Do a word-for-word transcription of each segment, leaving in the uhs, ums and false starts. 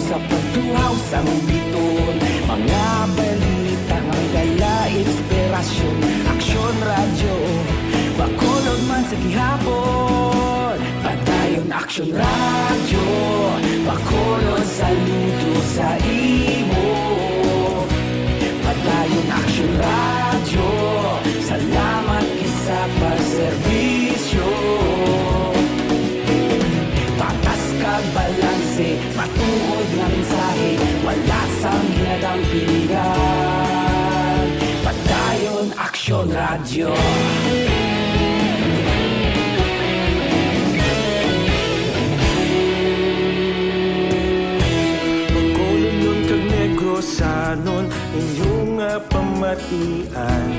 Sa pagtuhaw sang bituon, mga balita nga may dala inspirasyon. Aksyon Radyo, Bacolod man sa gihapon. Padayon Aksyon Radyo, Bacolod saludo sa imo. Padayon Aksyon Radyo, salamat gid sa pagserbisyo. Patas kag balanse, matuod nga mensahe, wala sang ginadampigan. Padayon Aksyon Radyo. Bacolodnon kag Negrosanon, inyo nga pamatian.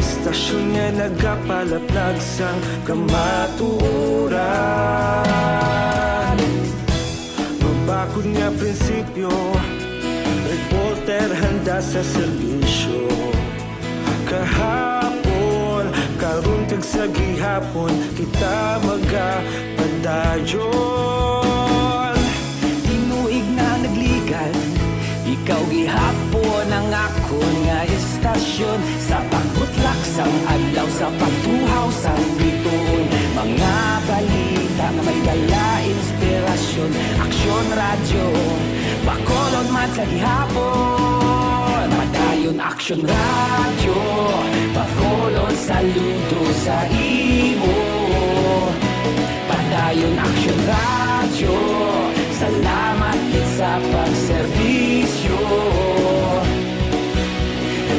Istasyon nga nagapalaplag sang kamatuoran. Mabakod nga prinsipyo, reporter handa sa serbisyo. Kahapon, karon kag sa gihapon, kita magapadayon. Tinuig na nagligan, ikaw gihapon ang akon nga istasyon. Sa pagbutlak sang adlaw, sa pagtuhaw sang bituon, mga balita nga may dala inspirasyon. Aksyon Radyo, Bacolod man sa gihapon. Padayon Aksyon Radyo, Bacolod saludo sa imo. Padayon Aksyon Radyo, salamat gid sa pagserbisyo.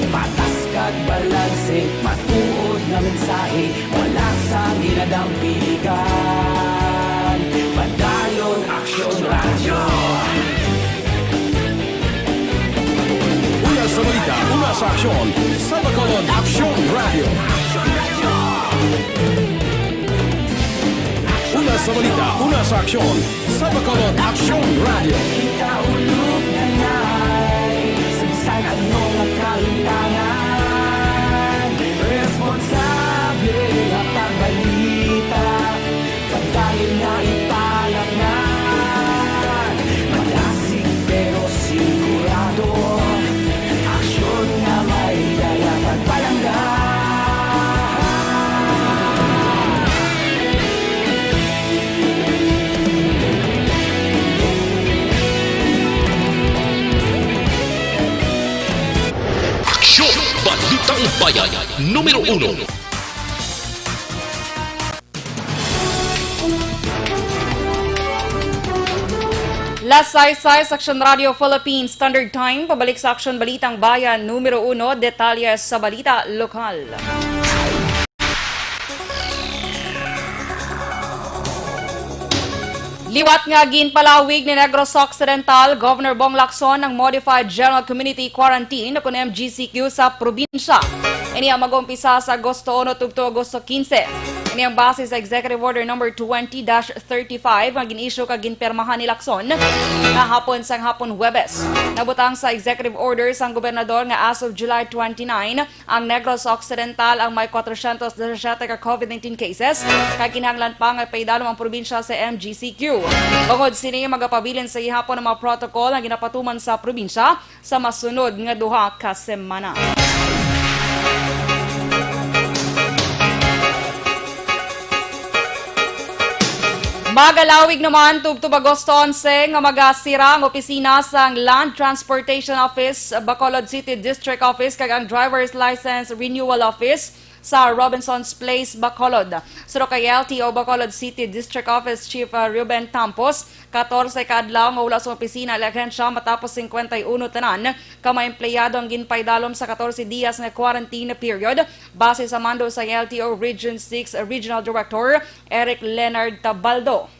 Patas kag balanse, matuod nga mensahe, wala sang ginadampigan. Padayon Aksyon Radyo. Una sa balita, una sa aksyon, sa Bacolod Aksyon Radyo. Una sa balita, una sa aksyon, sa Bacolod Aksyon Radyo. Kita ulog na nay, sa bisan ano nga kahimtangan, responsable nga pagbalita. Padayon na ipalaknag, madasig pero sigurado. Aksyon nga may dala pagpalangga. Aksyon! Balitang Bayan, numero uno. Las sais sais, Aksyon Radio Philippines Standard Time. Pabalik sa Aksyon Balitang Bayan, numero uno, detalye sa balita lokal. Liwat nga ginpalawig ni Negros Occidental Governor Bong Lacson ang modified general community quarantine, kon M G C Q, sa probinsya. Ini ang mag-umpisa sa Agosto uno tubto Agosto quince. Ini ang base sa Executive Order Number twenty dash thirty-five nga gin-issue kag ginpirmahan ni Lacson kahapon sang hapon Huwebes. Nabutang sa Executive Order sang Gobernador nga as of July twenty-nine, ang Negros Occidental ang may kwatrocientos disisyete ka COVID nineteen cases, kag kinahanglan pa nga paidalom ang probinsya sa M G C Q. Bangod sini, magapabilin sa gihapon ang mga protocol nga ginapatuman sa probinsya sa masunod nga duha ka semana. Magalawig naman tubtob Agosto onse nga magasira ang opisina sang Land Transportation Office, Bacolod City District Office, kag ang Driver's License Renewal Office sa Robinson's Place, Bacolod. Suno kay L T O Bacolod City District Office Chief, uh, Ruben Tampos, katorse ka adlaw nga wala sa opisina ang ahensya matapos singkwenta y uno tanan ka mga empleyado ang ginpaidalom sa katorse dias nga quarantine period, base sa mando sa L T O Region six Regional Director Eric Leonard Tabaldo.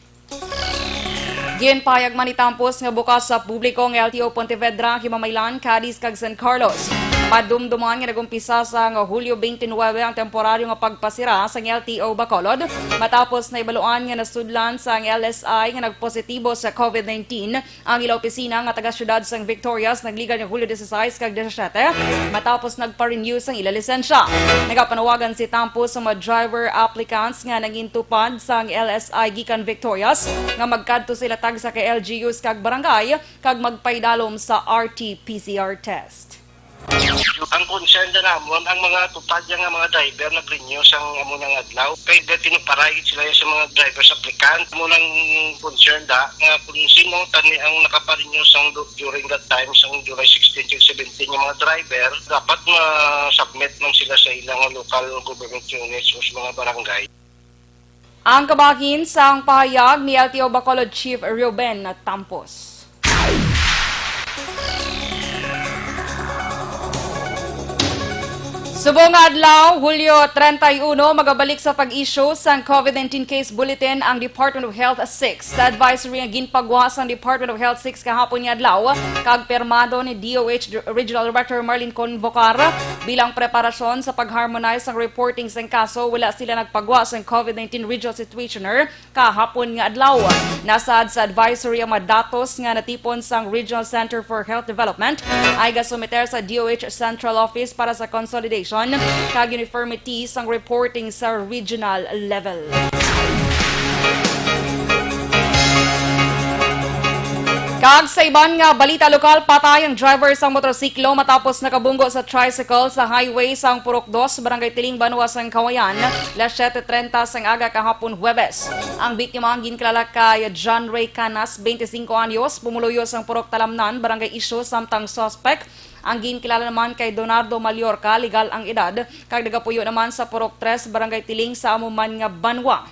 Ginpahayag man ni Tampos nga bukas sa publiko ang L T O Pontevedra, Himamaylan, Cadiz, kag San Carlos. Madumduman nga nag-umpisa sang Hulyo twenty-nine ang temporaryo nga pagpasira sang L T O Bacolod, matapos na ibaluan nga nasudlan sang L S I nga nagpositibo sa COVID nineteen ang ila opisina nga taga-siyudad sang Victorias nagligad nga Hulyo dieciséis kag diecisiete, matapos nagpa-renew sang ila lisensya. Nagapanawagan si Tampo sa mga driver applicants nga nangintupad sang L S I gikan Victorias nga magkadto sa ila tagsa ka L G Us kag barangay kag magpaidalom sa R T P C R test. Ang concern na namon, ang mga tupad niya nga mga driver nag-renew sang amo nga adlaw. Kay dati pinaparay sila sa mga drivers applicant. Amo nang concern da nga kung sino tani ang nakaparenew sang du-, during that time, sang July sixteen to seventeen, yung mga driver, dapat ma-submit man sila sa ilang local government units o sa mga barangay. Ang kabahin sang pahayag ni L T O Bacolod Chief Ruben Tampos. Subong nga adlaw, Hulyo treinta y uno, magabalik sa pag-issue sang COVID nineteen case bulletin ang Department of Health six. Sa advisory nga ginpagwa sang Department of Health six kahapon nga adlaw, kag pirmado ni D O H Regional Director Marlene Convocar, bilang preparasyon sa pag-harmonize sang reporting sang kaso, wala sila nagpagwa sang COVID nineteen regional situationer kahapon nga adlaw. Nasaad sa advisory ang mga datos nga natipon sang Regional Center for Health Development, ay gasumiter sa D O H Central Office para sa consolidation kag uniformity sang reporting sa regional level. Kag sa iban nga balita lokal, patay ang driver sang motorsiklo matapos nakabunggo sa tricycle sa highway sang Purok Dos, Barangay Tiling, Banwa sang Kawayan, alas siete treinta sang aga kahapon Huwebes. Ang biktima ang ginkilala kay John Ray Canas, twenty-cinco anyos, pumuluyo sang Purok Talamnan, Barangay Isyo, samtang suspect ang ginkilala naman kay Donardo Mallorca, legal ang edad, kag nagapuyo naman sa Purok Tres, Barangay Tiling, sa amo man nga banwa.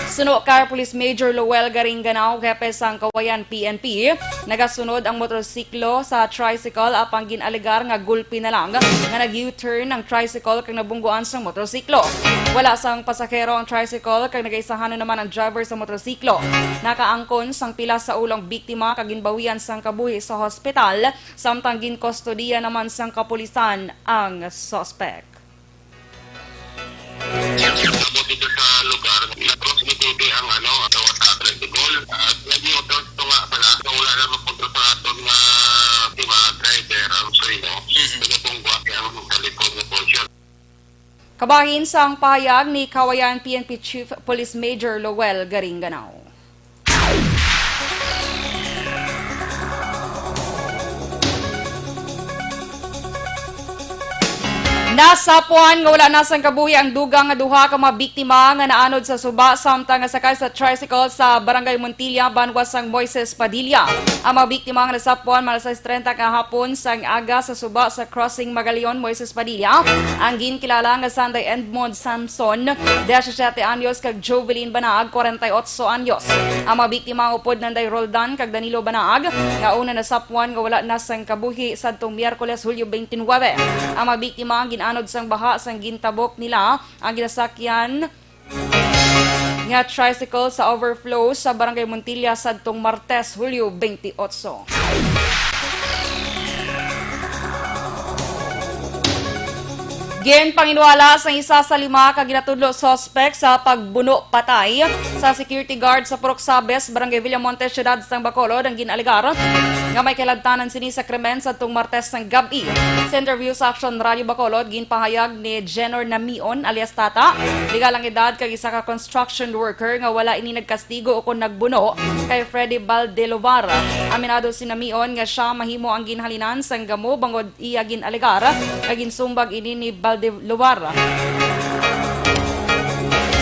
Suno kay Police Major Lowell Garingganao, hepe sang Kawayan P N P, nagasunod ang motorsiklo sa tricycle, apang gin-alegar nga gulpi na lang nga nag-U-turn ang tricycle kag nabungguan sang motorsiklo. Wala sang pasahero ang tricycle kag nagaisahanon naman ang driver sa motorsiklo. Nakaangkon sang pilas sa ulo ang biktima kag ginbawian sang kabuhi sa hospital, samtang ginkustodiya naman sang kapulisan ang suspect. Abot dito sa lugar, na-cross ni Bibi ang, ano, ang sa tricycle. At nag-U-turn to nga pala, so wala na mapunta sa aton nga, di ba, driver, ang suyo. Mhm. Nagapungwa ang sa likod nga portion. Kabahin sang pahayag ni Kawayan P N P Chief Police Major Lowell Garingganao. Nasapwan nga wala na sang kabuhi ang dugang nga duha ka mga biktima nga naanod sa suba samtang nga sakay sa tricycle sa Barangay Montilla, banwa sang Moises Padilla. Ang mga biktima nga nasapwan mga alas sais treinta kahapon sang aga sa suba sa Crossing Magalion, Moises Padilla, ang ginkilala nga Sanday Edmond Samson, disisyete anyos, kag Jovelyn Banaag, kwarenta y otso anyos. Ang mga biktima nga upod nanday Roldan kag Danilo Banaag, nga una nasapwan nga wala na sang kabuhi sadtong Miyerkules, Hulyo twenty-nine. Ang mga biktima ang gin-anod sang baha sang gintabok nila ang ginasakyan nga tricycle sa overflow sa Barangay Montilla sadtong Martes, Hulyo twenty-eight. Ginpanginwala sang isa sa lima ka ginatudlo suspek sa pagbuno patay sa security guard sa Purok Sabes, Barangay Villamonte, Siyudad sang Bacolod, ang gin-alegar nga may kahilantanan sini sa krimen sadtong Martes sang gab-i. Sa interview sa Aksyon Radio Bacolod, ginpahayag ni Jenor Namion alias Tata, legal ang edad, kag isa ka construction worker nga wala ini nagkastigo ukon nagbuno kay Freddy Baldelovar. Aminado si Namion nga sia mahimo ang ginhalinan sang gamo bangod iya gin-alegar nga ginsumbag ini ni Baldelovar.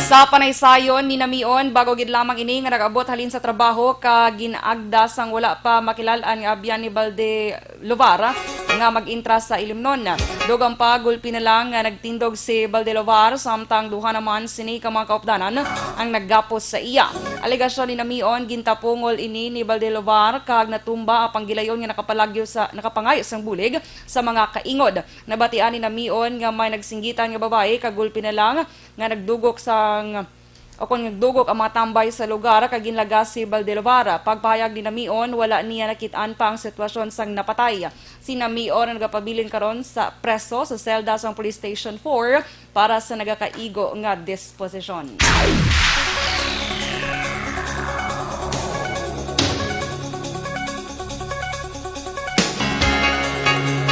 Sa panaysayon ni Namion, bago gid lamang ini nga nag-abot halin sa trabaho kag gin-agda sang wala pa makilal-an nga abyan ni Balde Lovar nga mag-intra sa Ilimnon. Dugang pa, gulpi na lang nga nagtindog si Baldelovar, samtang duha naman sini ka mga kaupdanan ang naggapos sa iya. Alegasyon ni Namion, gintapungol ini ni Baldelovar kag natumba, apang gilayon nga nakapalagyo sa, nakapangayo sang bulig sa mga kaingod. Nabatian ni Namion nga may nagsinggitan nga babayi kag gulpi na lang nga nagdugok sang Ukon nagdugok ang mga tambay sa lugar kag ginlagas si Valdelovar. Pagpahayag ni Namion, wala niya nakit-an pa ang sitwasyon sang napatay. Si Namion ang nagapabilin karon sa preso sa selda sang Police Station four para sa nagakaigo nga disposisyon.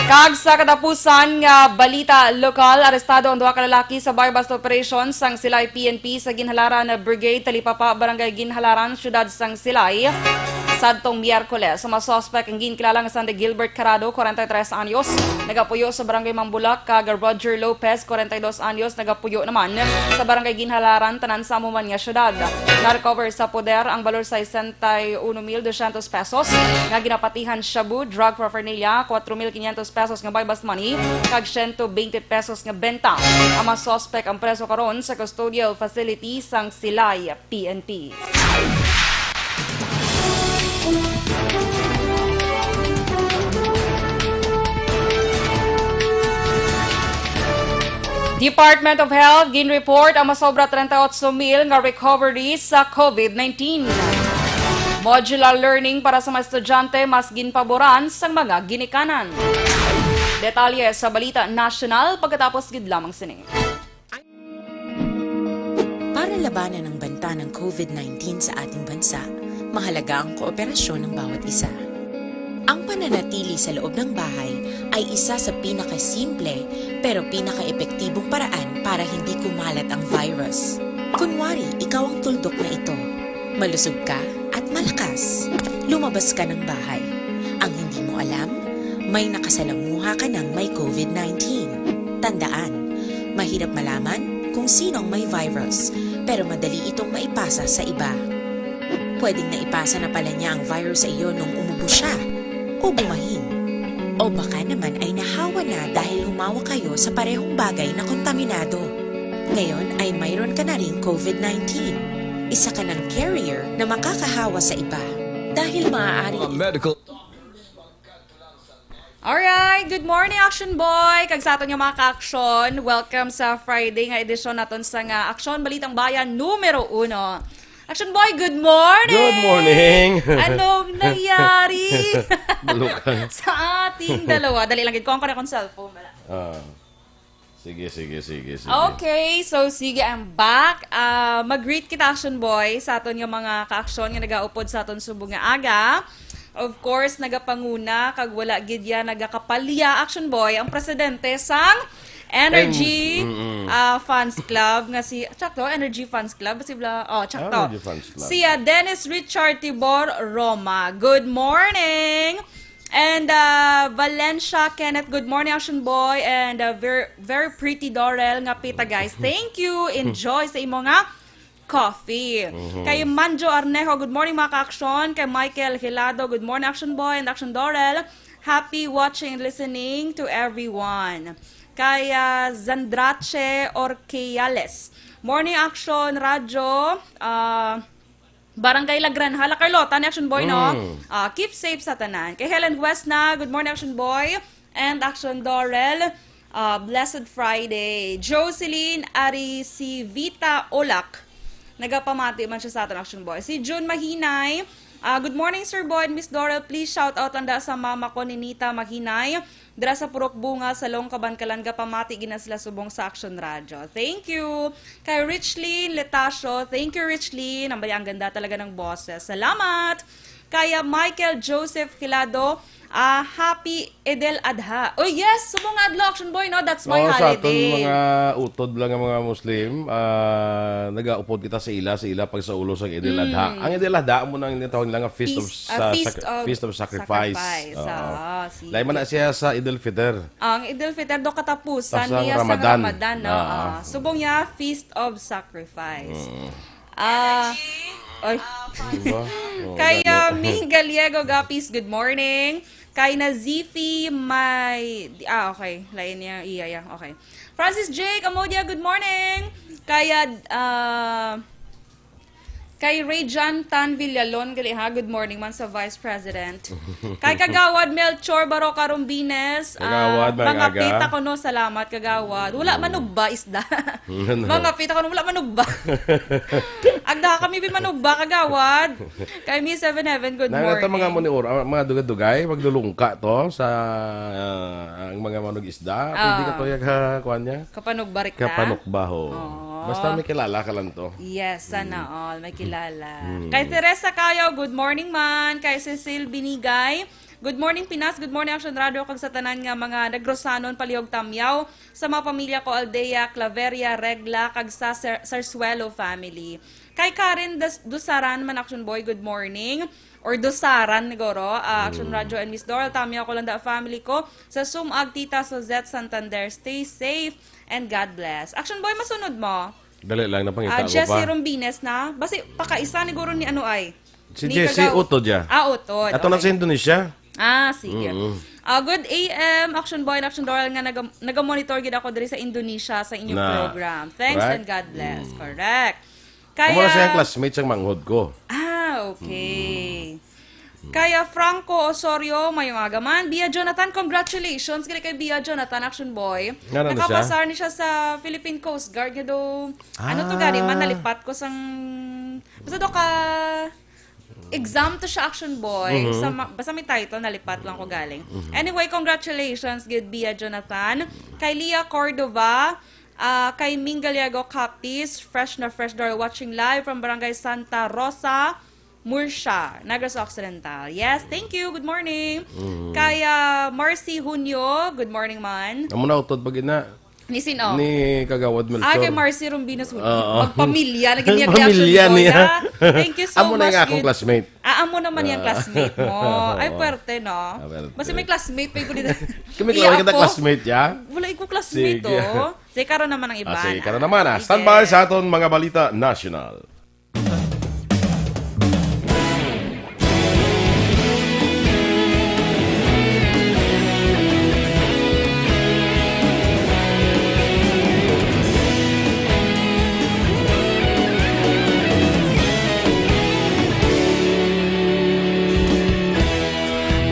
Kag sa katapusan nga balita lokal, arestado ang duha ka lalaki sa buy-bust operation sang Silay P N P sa Ginhalaran Brigade, Talipapa, Barangay Ginhalaran, Siyudad sang Silay, sadtong Miyerkules. Ang mga suspek ang ginkilala nga Sandy Gilbert Carado, kwarenta y tres anyos, nagapuyo sa Barangay Mambulak, kag Roger Lopez, kwarenta y dos anyos, nagapuyo naman sa Barangay Ginhalaran, tanan sa amo man nga siyudad. Na-recover sa poder ang balor sa sesenta y uno mil doscientos pesos nga ginapatihan shabu, drug paraphernalia, kuwatro mil quinientos pesos nga buy-bust money, kag siyento bente pesos nga benta. Ang mga suspek ang preso karon sa custodial facility sang Silay P N P. Department of Health, gin-report ang masobra treinta y ocho mil nga recovery sa COVID nineteen. Modular learning para sa mga estudyante mas ginpaboran sang mga ginikanan. Detalye sa balita nasyonal pagkatapos gid lamang sini. Para labanan ang banta ng COVID nineteen sa ating bansa, mahalaga ang kooperasyon ng bawat isa. Ang pananatili sa loob ng bahay ay isa sa pinakasimple pero pinakaepektibong paraan para hindi kumalat ang virus. Kunwari, ikaw ang tuldok na ito. Malusog ka at malakas. Lumabas ka ng bahay. Ang hindi mo alam, may nakasalamuha ka ng may COVID nineteen. Tandaan, mahirap malaman kung sino ang may virus, pero madali itong maipasa sa iba. Pwedeng naipasa na pala niya ang virus sa iyo nung umubo siya o bumahin. O baka naman ay nahawa na dahil humawak kayo sa parehong bagay na kontaminado. Ngayon ay mayroon ka na ring COVID nineteen. Isa ka ng carrier na makakahawa sa iba. Dahil maaari Mga medical Alright, good morning, Action Boy! Kag sa aton nga mga ka-action, welcome sa Friday nga edisyon naton sa nga Action Balitang Bayan numero uno. Action Boy, good morning! Good morning! Anong nangyari Malukan. Sa ating dalawa? Dali lang, gid ko ang akong cellphone. Wala. Ah. Sige, sige, sige, sige. Okay, so sige, I'm back. Ah, mag-greet kita, Action Boy, sa aton nga mga ka-action nga nagaupod sa aton subong nga aga. Of course, nagapanguna, kag wala gid ya nagakapalya, Action Boy, ang presidente sang Energy, En-, mm-mm. ah, Fans Club nga si, sakto, Energy Fans Club, si Bla-, oh, sakto. Energy Fans Club. Si, ah, Dennis Richard Tibor Roma. Good morning! And, uh, Valencia Kenneth, good morning, Action Boy. And, uh, ver-, very pretty Dorel nga pita, guys. Thank you. Enjoy sa imo nga coffee. Mhm. Kay Manjo Arnejo, good morning, mga ka-action. Kay Michael Hilado, good morning, Action Boy and Action Dorel. Happy watching and listening to everyone. Kay, uh, Zandrache Orquiales, morning, Action Radyo. Uh, Barangay La Granja, La Carlota, ni Action Boy, no? Mm. Ah, keep safe sa tanan. Kay Helen Huesna, good morning, Action Boy and Action Dorel. Ah, blessed Friday. Jocelyn Arisivita Olak, nagapamati man siya sa aton, Action Boy. Si June Mahinay, ah, good morning, Sir Boy and Miss Dorel. Please shout out lang da sa mama ko, Ninita Mahinay. Dira sa Purok Bunga, Salong, Kabankalan, gapamati gid na sila subong sa Action Radyo. Thank you. Kay Richlyn Letacio, thank you, Richlyn. Ang bali, ang ganda talaga ng boses. Salamat. Kay, ah, Michael Joseph Hilado, ah, happy Eid al-Adha. Oh, yes, subong nga adlaw, Action Boy, no? That's my Oo, sa aton holiday. Mga utod lang nga mga Muslim, ah, nagaupod kita sa ila, sa ila pag sa ulo sa Eid al-Adha. Mm. Ang Eid al-Adha, amo nang nitawag nila nga Feast of Feast, ah, sa Feast sacri-, of Feast of Sacrifice. Sacrifice. Oo. Ah, sige. Lain man na siya sa Eid al-Fitr. Ang Eid al-Fitr do katapusan Tapos ang niya sa Ramadan. Ramadan, no? Ah. Ah, subong niya, Feast of Sacrifice. Mm. Ah, Energy, oy. Ah, fun. Diba? Oh, Kay, wala na. Ah, Ming Gallego Gapis, good morning. Kay Nazifi, may, ah, okay. Lain niya, iya, iya. Okay. Francis Jake Amodia, good morning. Kay, ah, Kay Ray John Tan Villalon, gali ha, good morning man sa Vice President. Kay Kagawad Melchor Baroca Rumbines, ah, Kagawad, mga mangga. Pita ko, no, salamat, Kagawad. Wala manugba, isda. Ano? Mga pita ko, no, wala manugba. Agda kami, bi manugba, Kagawad. Kay Miss Seven Heaven, good Na, morning. Mga muni or, ah, mga dugay-dugay, magdulungka to sa, ah, ang mga manug-isda. Pwede ka Ah. to, yag, ha, kuwan niya? Kapanugbarik ka? Kapanukbaho. Oo. Basta may kilala ka lang to. Yes, sana Mm. all. May kilala. Mm. Kay Teresa Cayo, good morning man. Kay Cecil Binigay, good morning, Pinas. Good morning, Action Radio, kag sa tanan nga mga nagrosanon, palihog Tamyaw. Sa mga pamilya ko, Aldea, Claveria, Regla, kag sa Sar-, Sarsuelo family. Kay Karen Das-, Dusaran man, Action Boy, good morning. Or Dusaran, siguro. Ah, Action Mm. Radio and Miss Doral, Tamyaw ko lang da family ko. Sa Sumag, Tita Suzette Santander, stay safe and God bless. Action Boy, masunod mo. Dali lang, napangita Ah, ko Jessie pa. Rombines na. Basi, pakaisa ni guro ni ano ay? Si Ni Jessie Kagaw-, Utod, ya. Ah, Utod. Ato lang Okay. sa Indonesia. Ah, sige. Mm. Ah, good A M, Action Boy and Action Doral nga naga-, naga-monitor gid ako diri sa Indonesia sa inyong Na. program. Thanks Right? and God bless. Mm. Correct. Amo na siya ang Kaya classmate sang manghod ko. Ah, okay. Mm. Kaya Franco Osorio, may umaga man. Bia Jonathan, congratulations. Gali kay Bia Jonathan, Action Boy. Nga na siya? Nakapasar ni siya sa Philippine Coast Guard nga do. Ano to gani man, Ah. nalipat ko sang, basta do ka exam to siya, Action Boy. Mhm. Sa ma-, basta may title, nalipat lang ko galing. Mhm. Anyway, congratulations, good Bia Jonathan. Kay Leah Cordova, ah, kay Ming Gallego Capiz, fresh na fresh door, watching live from Barangay Santa Rosa, Murcia, Negros Occidental. Yes, thank you. Good morning. Mm. Kay, ah, Marcy Hunyo, good morning man. Amo na, utod pag ina. Ni sino? Ni Kagawad Melchor. Ah, kay Marcy Rumbinos Hunyo. Oo. Magpamilya, naging niya Pamilya reaction ko, niya. Ya. Thank you so Amo na much, yung akong good. classmate. Ah, amo naman yung Ah. classmate mo. Ay, Oo. puwerte, no? Ah, puwerte. Basta may classmate pa yung Kami Iya klaro kita ako. classmate, ya? Wala yung classmate, Sige. oh. Sige, karon naman ang iba Ah, sige, na. karon naman, ah. Sige. Standby sa aton mga balita national.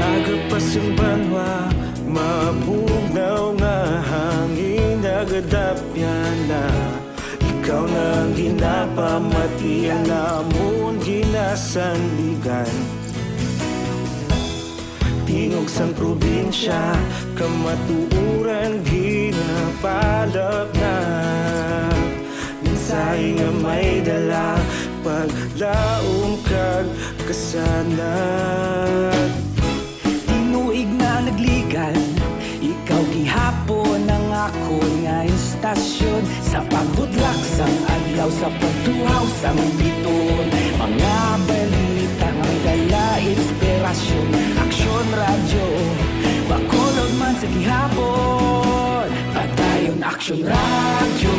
Aga pa sing banwa, mabugnaw nga hangin nagadapyan na. Ikaw na ang ginapamatian namon ginasandigan. Tingog sang probinsya, kamatuoran ginapalapnap. Mensahe nga may dala, paglaom kag kasanag. Tinuig na nagligan, ikaw gihapon ang akon nga istasyon. Sa pagbutlak sang adlaw, sa pagtuhaw sang biton, mga balita nga may dala inspirasyon. Aksyon Radyo, Bacolod man sa gihapon. Padayon Aksyon Radyo,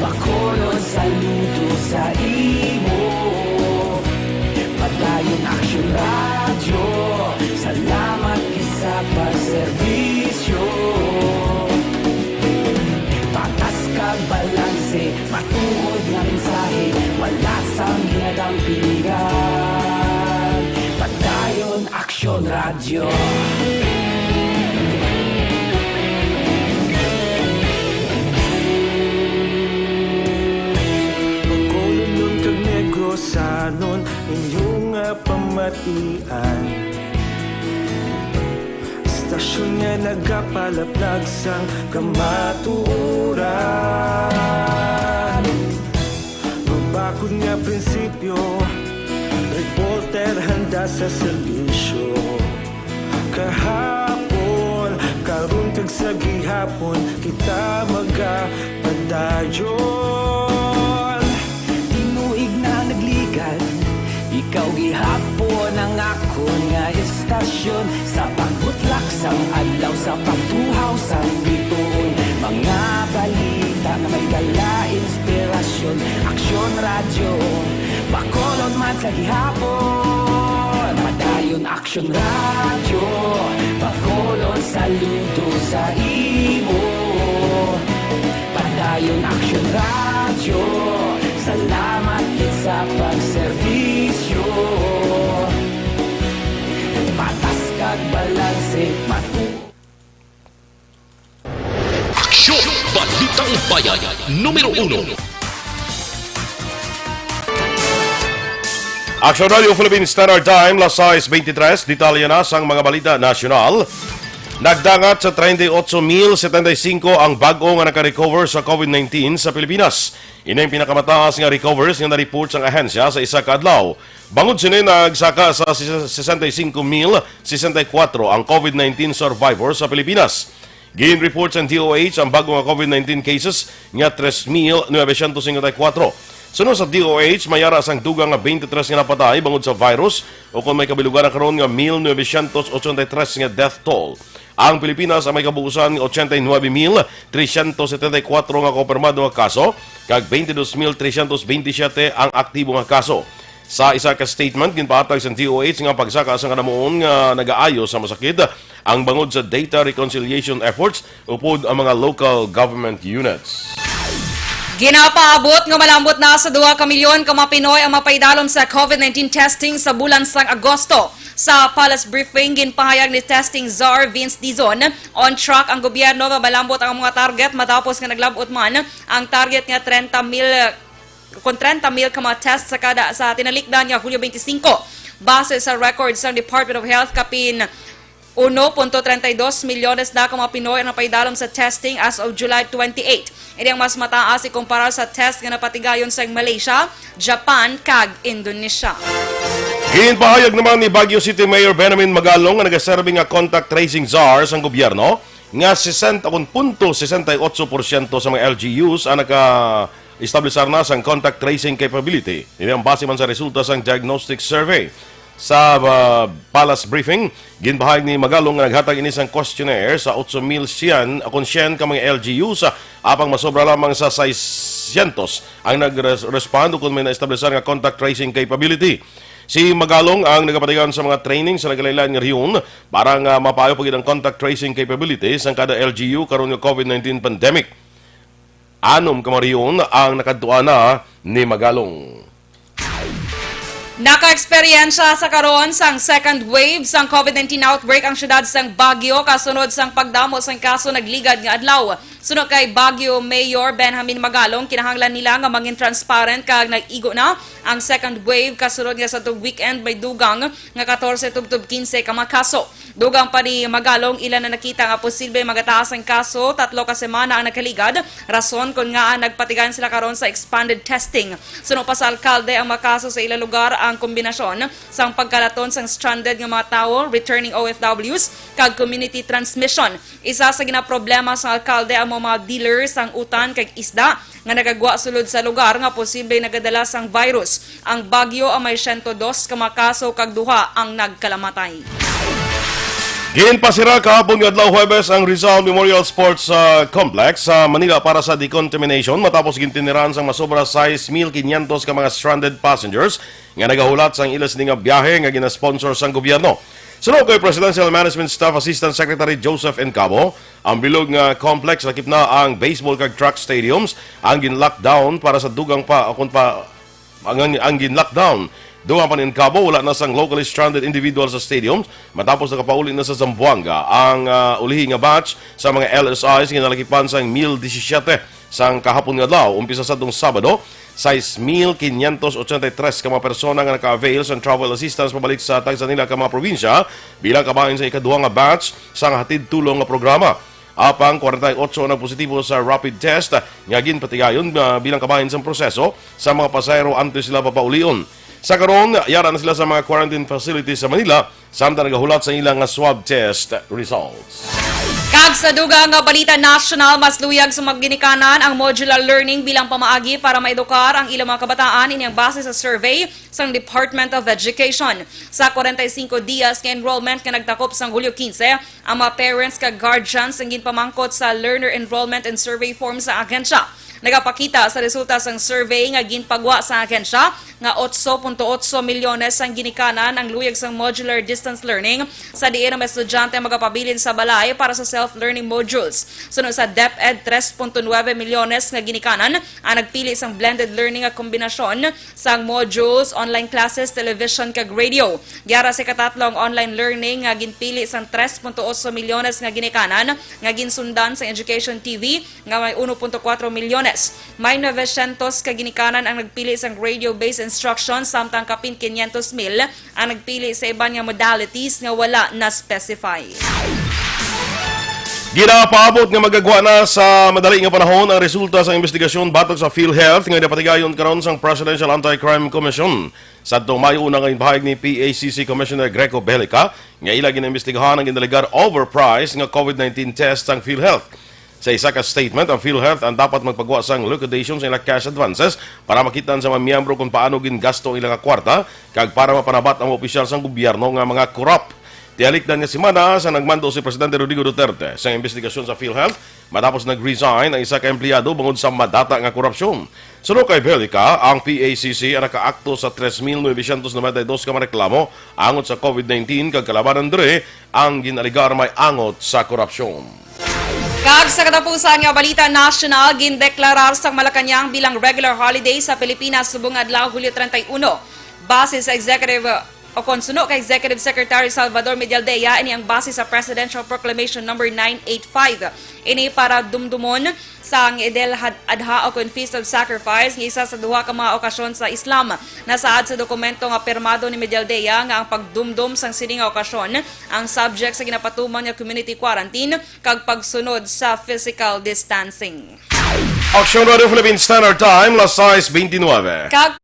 Bacolod, saludo sa imo. Padayon Aksyon Radyo, salamat gid sa pagserbisyo. Patas kag balanse, matuod nga mensahe, wala sang ginadampingan. Padayon Aksyon Radyo. Bacolodnon kag Negrosanon, inyo nga pamatian. Istasyon nga nagapalaplag sang kamatuoran. Mabakod nga prinsipyo, reporter handa sa serbisyo. Kahapon, karon kag sa gihapon, kita magapadayon. Tinuig na nagligan, ikaw gihapon ang akon nga istasyon. Sa pagbutlak sang adlaw, sa pagtuhaw sang bituon, mga balita nga may dala inspirasyon. Aksyon Radyo, Bacolod man sa gihapon. Padayon Aksyon Radyo, Bacolod, saludo sa imo. Padayon Aksyon Radyo, salamat gid sa pagservisyo. Balitang Bayan, numero uno. Action Radio Philippine Standard Time, las sais beintitrés. Detalye na sang mga balita nasyonal. Nagdangat sa treinta y ocho mil setenta y cinco ang bag-o nga naka-recover sa COVID nineteen sa Pilipinas. Ini ang pinakamataas nga recoveries nga na-report sang ahensya sa isa ka adlaw. Bangod sini, nagsaka sa sesenta y cinco mil sesenta y cuatro ang COVID nineteen survivors sa Pilipinas. Gin-report sang D O H ang bag-o nga COVID nineteen cases nga tres mil novecientos cincuenta y cuatro. Suno sa D O H, may ara sang dugang nga twenty-three nga napatay bangod sa virus, ukon may kabilugan na karon nga mil novecientos ochenta y tres nga death toll. Ang Pilipinas ang may kabuusan nga ochenta y nuebe mil trescientos setenta y cuatro nga kumpirmado nga kaso, kag veintidós mil trescientos veintisiete ang aktibo nga kaso. Sa isa ka statement, ginpahatag sang D O H nga pagsaka sa kanamuon nga nagaayo sa masakit ang bangod sa data reconciliation efforts upod ang mga local government units. Ginapaabot nga malambot na sa duha ka milyon ka mga Pinoy ang mapaidalom sa COVID nineteen testing sa bulan sang Agosto. Sa palace briefing, ginpahayag ni Testing Czar Vince Dizon, on track ang gobyerno nga malambot ang mga target matapos nga naglabot man ang target nga treinta mil, kon treinta mil ka mga test sa kada, sa tinalikdan nga Hulyo twenty-five. Base sa record sang Department of Health, kapin uno punto treinta y dos milyones na ka mga Pinoy ang napaidalom sa testing as of July twenty-eight. Ini ang mas mataas ikumpara sa test nga napatigayon sa Malaysia, Japan, kag Indonesia. Ginpahayag naman ni Baguio City Mayor Benjamin Magalong, nga nagaserbi nga contact tracing czar sang gobyerno, nga sesenta, kon punto sesenta y ocho porsyento sa mga L G Us ang naka-establisar na sang contact tracing capability. Ini ang base man sa resulta sang diagnostic survey. Sa, ah, palace briefing, ginpahayag ni Magalong nga naghatag ini sang questionnaire sa otso mil syen, kon syen ka mga L G Us, apang masobra lamang sa seiscientos ang nag-respond ukon may na-establisar nga contact tracing capability. Si Magalong ang nagapatigayon sa mga training sa nagkalain-lain nga rehiyon para nga mapaayo pa gid ang contact tracing capability sang kada L G U karon nga COVID nineteen pandemic. Anom ka mga rehiyon ang nakadtuan na ni Magalong. Naka-eksperyensya sa karon sang second wave sang COVID nineteen outbreak ang siyudad sang Baguio kasunod sang pagdamo sang kaso nagligad nga adlaw. Suno kay Baguio Mayor Benjamin Magalong, kinahanglan nila nga mangin transparent kag nag-igo na ang second wave kasunod nga sa tug weekend may dugang nga katorse tubtob kinse ka mga kaso. Dugang pa ni Magalong, ila na nakita nga posible magataas ang kaso tatlo ka semana ang nagkaligad, rason kon ngaa nagpatigayon sila karon sa expanded testing. Suno pa sa alkalde, ang mga kaso sa ila lugar ang kombinasyon sang pagkalaton sang stranded nga mga tawo, returning O F Ws, kag community transmission. Isa sa ginaproblema sang alkalde ang mga, mga dealer sang utan kag isda nga nagagwa sulod sa lugar nga posible nagadala sang virus. Ang Baguio ang may siyento dos ka mga kaso kag duha ang nagkalamatay. Ginpasira kahapon nga adlaw Huwebes ang Rizal Memorial Sports, ah, Complex sa Manila para sa decontamination matapos gintiniran sang masobra sais mil kinyentos ka mga stranded passengers nga nagahulat sang ila sini nga biyahe nga gina-sponsor sang gobyerno. Suno kay Presidential Management Staff Assistant Secretary Joseph Encabo, ang bilog nga complex lakip na ang baseball kag track stadiums ang gin-lockdown para sa dugang pa, akon pa ang, ang gin-lockdown. Dugang pa ni Encabo, wala na sang locally stranded individual sa stadiums matapos nakapauli na sa Zamboanga ang, ah, ulihi nga batch sa mga L S Is nga nalakipan sang mil disisiete sang kahapon nga adlaw. Umpisa sa tong Sabado, sais mil kinyentos ochenta y tres ka mga persona nga naka-avail sang travel assistance pabalik sa tagsa nila ka mga probinsya bilang kabahin sa ikaduha nga batch sang hatid tulong nga programa. Apang kwarenta y ocho ang nagpositibo sa rapid test nga ginpatigayon, ah, bilang kabahin sang proseso sa mga pasahero antes sila papaulion. Sa karon, yara na sila sa mga quarantine facilities sa Manila, samtang nagahulat sa ila nga swab test results. Kag sa dugang nga balita nasyonal, mas luyag sa mga ginikanan ang modular learning bilang pamaagi para maedukar ang ilang mga kabataan. Ini ang base sa survey sang Department of Education. Sa kwarenta y singko dias nga enrollment nga nagtakop sang Hulyo kinse, ang mga parents kag guardians ang ginpamangkot sa Learner Enrollment and Survey Form sa ahensya. Nagapakita sa resulta sang survey nga ginpagwa sa ahensya nga otso punto otso milyones ang ginikanan ang luyag sang modular distance learning, sa diin ang mga estudyante magapabilin sa balay para sa self-learning modules. Suno sa DepEd, tres punto nuebe milyones nga ginikanan ang nagpili sang blended learning nga kombinasyon sang modules, online classes, television, kag radio. Yara sa ikatatlo ang online learning nga ginpili sang tres punto otso milyones nga ginikanan nga ginsundan sang Education T V nga may uno punto kuwatro milyones. May novecientos ka ginikanan ang nagpili sang radio-based instruction, samtang kapin quinientos mil ang nagpili sa iban nga modalities nga wala na-specify. Ginapaabot nga magagwa na sa madali nga panahon ang resulta sang investigasyon batok sa PhilHealth nga napatigayon karon sang Presidential Anti-Crime Commission. Sadtong Mayo una nga ginpahayag ni P A C C Commissioner Greco Belica nga ila ginaimbestigahan ang ginalegar overprice nga COVID nineteen test sang PhilHealth. Sa isa ka statement, ang PhilHealth ang dapat magpagwa sang liquidation sa ila cash advances para makit-an sa mga miyembro kung paano gingasto ang ila nga kwarta kag para mapanabat ang mga opisyal sang gobyerno nga mga corrupt. Tialikdan nga semana sa nagmando si Presidente Rodrigo Duterte sa investigasyon sa PhilHealth matapos nag-resign ang isa ka empleyado bangod sa madata nga korupsyon. Suno kay Belica, ang P A C C ang nakaakto sa tres mil novecientos noventa y dos ka mga reklamo angot sa COVID nineteen kag kalabanan diri ang ginalegar may angot sa korupsyon. Kag sa katapusan nga balita nasyonal, gindeklarar sang Malacañang bilang regular holiday sa Pilipinas subong adlaw Hulyo treinta y uno. Base sa executive, o kon suno kay Executive Secretary Salvador Medialdea, ini ang base sa Presidential Proclamation Number nine eight five. Ini para dumdumon sang Eid al-Had-, Adha o kon Feast of Sacrifice, nga isa sa duha ka mga okasyon sa Islam. Nasaad sa dokumento nga pirmado ni Medialdea nga ang pagdumdom sang sini nga okasyon ang subject sa ginapatuman nga community quarantine kag pagsunod sa physical distancing. Aksyon Radio Philippine Standard Time, las sais beintinuebe. Kag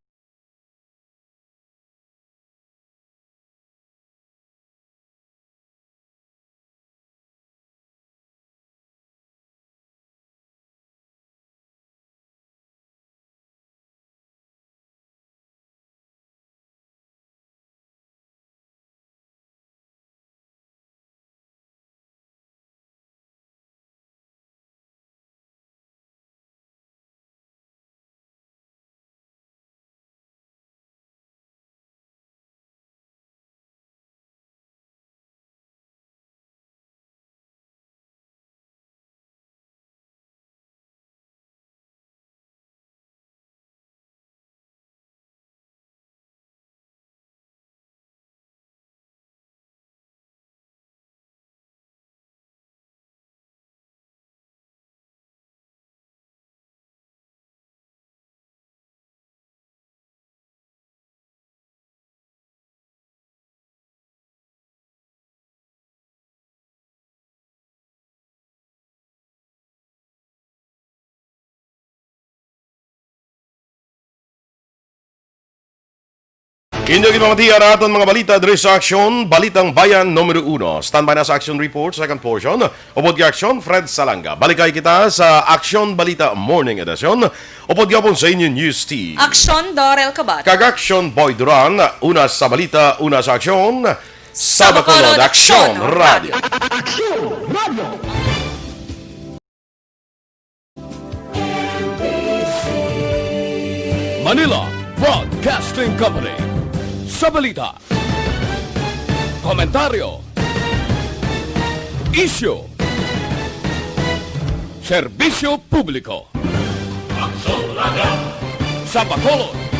Inyo ginpamatian ang aton mga balita diri sa Aksyon, Balitang Bayan numero uno. Standby na sa Aksyon Report, second portion. Upod kay Aksyon, Fred Salanga. Balikay kita sa Aksyon Balita Morning Edition. Upod gihapon sa inyo News Team. Aksyon, Dorel Kabat. Kag Aksyon, Boy Duran. Una sa balita, una sa aksyon. Sa Bacolod, Aksyon Radio. Aksyon Radio. Manila Broadcasting Company. Sa balita, komentaryo, isyu, serbisyo publiko. Aksyon Radio. Sa Bacolod,